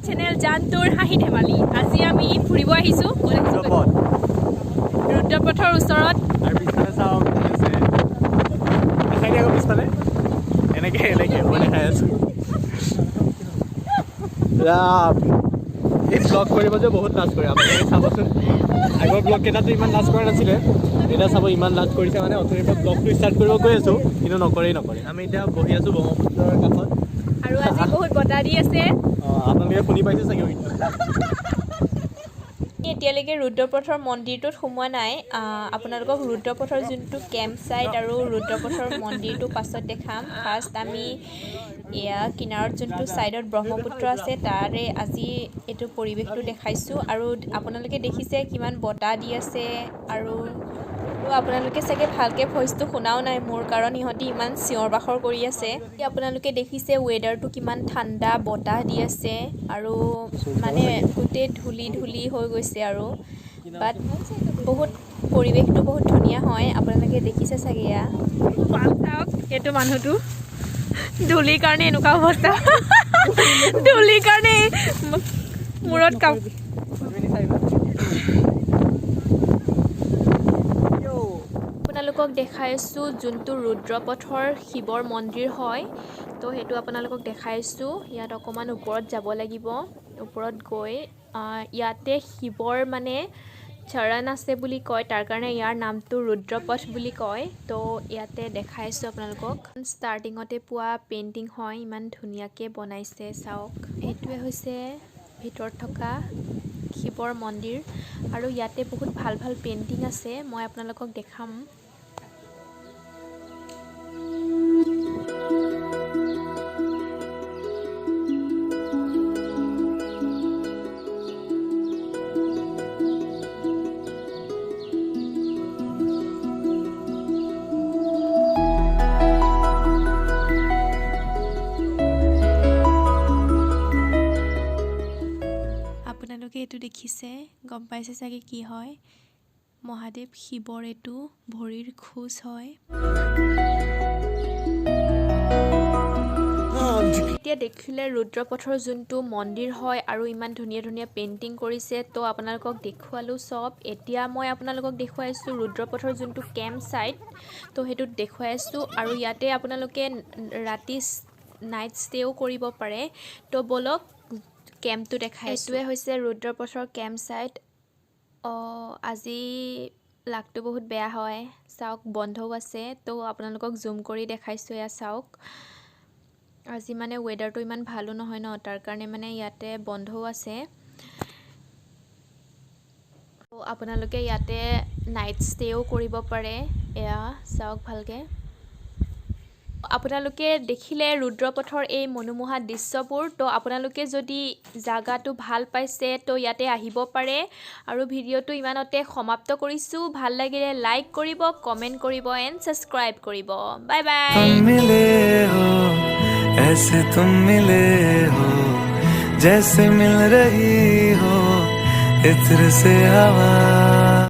Channel জানটোৰ হাঁহি ধেমালি। আজি আমি ফুৰিব আহিছোঁ। ক'ত আহিছোঁ? ৰুদ্ৰপথ। ৰুদ্ৰপথৰ ওচৰত। আৰু পিছফালে চাওক কি আছে। দেখাই দিয়া আকৌ পিছফালে। এনেকে এনেকে মই দেখাই আছো। ৰাম, এই ব্লগ কৰিব যে বহুত লাজ কৰে। আপোনালোকে চাবচোন, আগৰ ব্লগ কেইটাতো ইমান লাজ কৰা নাছিলে। এতিয়া চাব, ইমান লাজ কৰিছে। মানে অথনিৰ পৰা ব্লগটো ষ্টাৰ্ট কৰিব গৈ আছো, কিন্তু নকৰেই নকৰে। আমি এতিয়া বহি আছো ব্ৰহ্মপুত্ৰৰ কাষত। আৰু আজি বহুত বতাহ দি আছে। অঁ, আপোনালোকে শুনি পাইছে চাগে কিন্তু। এতিয়ালৈকে ৰুদ্ৰপথৰ মন্দিৰটোত সোমোৱা নাই। আপোনালোকক ৰুদ্ৰপথৰ যোনটো কেম্প চাইট আৰু ৰুদ্ৰপথৰ মন্দিৰটো পাছত দেখাম। ফাৰ্ষ্ট আমি এয়া কিনাৰত যোনটো ছাইডত ব্ৰহ্মপুত্ৰ আছে, তাৰে আজি এইটো পৰিৱেশটো দেখাইছোঁ। আৰু আপোনালোকে দেখিছে কিমান বতাহ দি আছে। আৰু আপোনালোকে চাগে ভালকৈ ভইচটো শুনাও নাই মোৰ, কাৰণ ইহঁতি ইমান চিঞৰ বাখৰ কৰি আছে। আপোনালোকে দেখিছে ৱেডাৰটো কিমান ঠাণ্ডা, বতাহ দি আছে আৰু মানে গোটেই ধূলি ধূলি হৈ গৈছে। আৰু বাট বহুত পৰিৱেশটো বহুত ধুনীয়া হয়। আপোনালোকে দেখিছে চাগে। এয়া চাওক, এইটো মানুহটো ধূলিৰ কাৰণে এনেকুৱা অৱস্থা। ধূলিৰ কাৰণে মূৰত কাপ আপোনালোকক দেখাইছোঁ যোনটো ৰুদ্ৰপথৰ শিৱৰ মন্দিৰ হয়, তো সেইটো আপোনালোকক দেখাইছোঁ। ইয়াত অকণমান ওপৰত যাব লাগিব। ওপৰত গৈ ইয়াতে শিৱৰ মানে চৰণ আছে বুলি কয়, তাৰ কাৰণে ইয়াৰ নামটো ৰুদ্ৰপথ বুলি কয়। তো ইয়াতে দেখাইছোঁ আপোনালোকক। ষ্টাৰ্টিঙতে পোৱা পেইণ্টিং হয়, ইমান ধুনীয়াকৈ বনাইছে, চাওক। এইটোৱে হৈছে ভিতৰত থকা শিৱৰ মন্দিৰ আৰু ইয়াতে বহুত ভাল ভাল পেইণ্টিং আছে, মই আপোনালোকক দেখাম। আপোনালোকে এইটো দেখিছে, গম পাইছে চাগে কি হয়। মহাদেৱ শিৱৰ এইটো ভৰিৰ খোজ হয়। এতিয়া দেখিলে ৰুদ্ৰপথৰ যোনটো মন্দিৰ হয় আৰু ইমান ধুনীয়া ধুনীয়া পেইণ্টিং কৰিছে, তো আপোনালোকক দেখুৱালোঁ চব। এতিয়া মই আপোনালোকক দেখুৱাইছোঁ ৰুদ্ৰপথৰ যোনটো কেম্প চাইট, তো সেইটোত দেখুৱাই আছোঁ। আৰু ইয়াতে আপোনালোকে ৰাতি নাইট ষ্টেও কৰিব পাৰে। তো ব'লক, কেম্পটো দেখাই। এইটোৱে হৈছে ৰুদ্ৰপথৰ কেম্প চাইট। অঁ, আজি লাকটো বহুত বেয়া হয়। চাওক, বন্ধও আছে। তো আপোনালোকক জুম কৰি দেখাইছোঁ, এয়া চাওক। আজি মানে ৱেডাৰটো ইমান ভালো নহয় ন, তাৰ কাৰণে মানে ইয়াতে বন্ধও আছে। তো আপোনালোকে ইয়াতে নাইট ষ্টেও কৰিব পাৰে। এয়া চাওক ভালকৈ। আপোনালোকে দেখিলে ৰুদ্ৰপথৰ এই মনোমোহা দৃশ্যবোৰ। তো আপোনালোকে যদি জাগাটো ভাল পাইছে, তো ইয়াতে আহিব পাৰে। আৰু ভিডিঅ'টো ইমানতে সমাপ্ত কৰিছোঁ। ভাল লাগিলে লাইক কৰিব, কমেণ্ট কৰিব এণ্ড ছাবস্ক্ৰাইব কৰিব। Bye bye. तुम मिले हो, ऐसे तुम मिले हो, जैसे मिल रही हो इत्र से हवा।